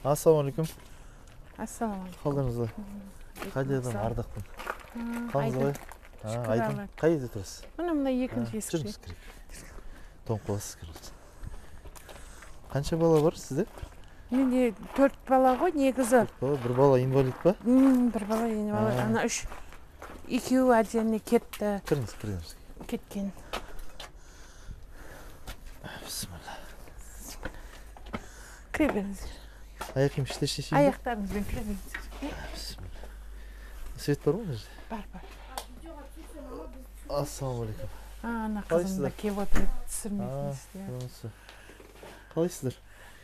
Ассалаумағалейкум. Ассалаумағалейкум. Қалдарыңыз қалай? Қайдадан ардақпын. Қалыңыз қалай? Айдын, қай жерде тұрасыз? Мына мына екінші есікте. Жүріңіз, кірейік. Тоңып қаласыз, кіріңіз. Қанша бала бар сізде? Менде 4 бала ғой негізі. 4 бала, бір бала инвалид па? Бір бала инвалид, ана 3. Екеуі отдельно кетті. Кіріңіз, кіріңіз. Кеткен. Бісміллә. Кіре беріңіздер. Аяқ киім іште шешейін бе? Аяқтарыңызбен кіре беріңіздер. Бісміллә. Свет бар ма мына жерде? Бар, бар. Ассалаумағалейкум. Ана қызым да Қалайсыздар? келіп отыр, түсірмейсіңіз. Қалайсыздар?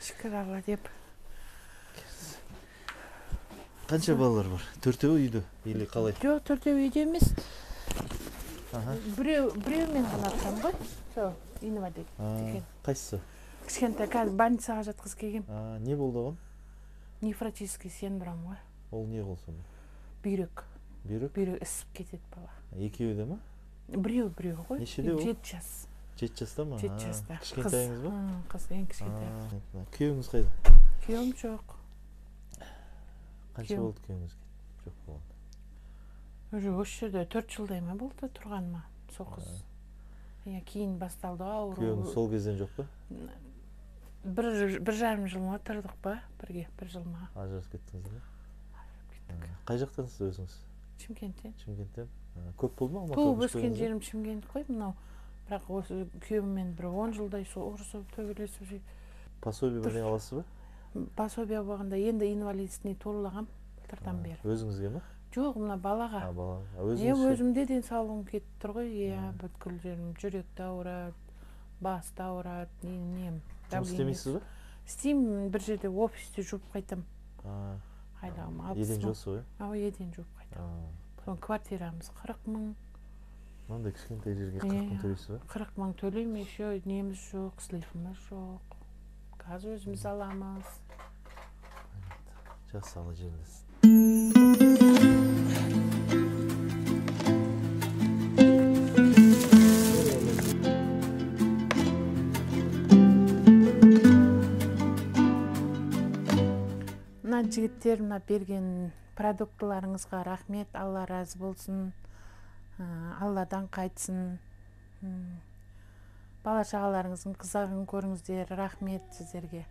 Шүкір Алла деп. Қанша балалар бар? Төртеуі үйде или қалай? Жоқ, төртеуі үйде емес. Біреумен ғана тұрамын ғой. Сол, инвалид деген. Қайсысы? Кішкентай, қазір больницаға жатқызып келгем. Не болды оған? Нефротический синдром ғой. Ол не ол сонда? Бүйрек. Бүйрек? Бүйрек ісіп кетеді бала. Екеуі де ма? Біреу ғой. Нешеде ол? 7 жас. 7 жаста ма? 7 жаста. Кішкентайыңыз ба? Қыз, ең кішкентай. Күйеуіңіз қайда? Күйеуім жоқ. Қанша болды күйеуіңізге жоқ болғанда? Уже осы жерде 4 жылдай ма болды тұрғаныма сол қыз. Иә, кейін басталды ауру. Күйеуіңіз сол кезден жоқ па? Бір жарым жыл ма тұрдық па бірге, бір жыл ма? Ажырасып кеттіңіз бе? Кеттік. Қай жақтансыз өзіңіз? Шымкенттен. Шымкенттен. Көп болды ма Алматыда? Туып өскен жерім Шымкент қой мынау. Бірақ осы күйеуіммен бір 10 жылдай сол ұрысып, төбелесіп жүріп. Пособие бірдеңе аласыз ба? Пособие болғанда енді инвалидностьне толағам былтырдан бері. Өзіңізге ма? Жоқ, мына балаға. Балаға. Өзіңіз? Өзімде денсаулығым кетіп тұр ғой. Иә, бүткіл жерім, жүрек те ауырады, бас та ауырады, нем. Жұмыс істемейсіз ба? Істеймін, бір жерде офисте жуып қайтам. Айлығым 60 Еден мың. жуасыз ғой? Ау, еден жуып қайтам. Соның квартирамыз 40 мың. Мынандай кішкентай жерге 40 мың төлейсіз ба? 40 мың төлеймін, еще неміз жоқ, слифіміз жоқ. Газ өзіміз аламыз. Жақсы, Алла жеңілдетсін. Мына жігіттер, мына берген продуктыларыңызға рахмет, Алла разы болсын, Алладан қайтсын. Бала шағаларыңыздың қызығын көріңіздер, рахмет сіздерге.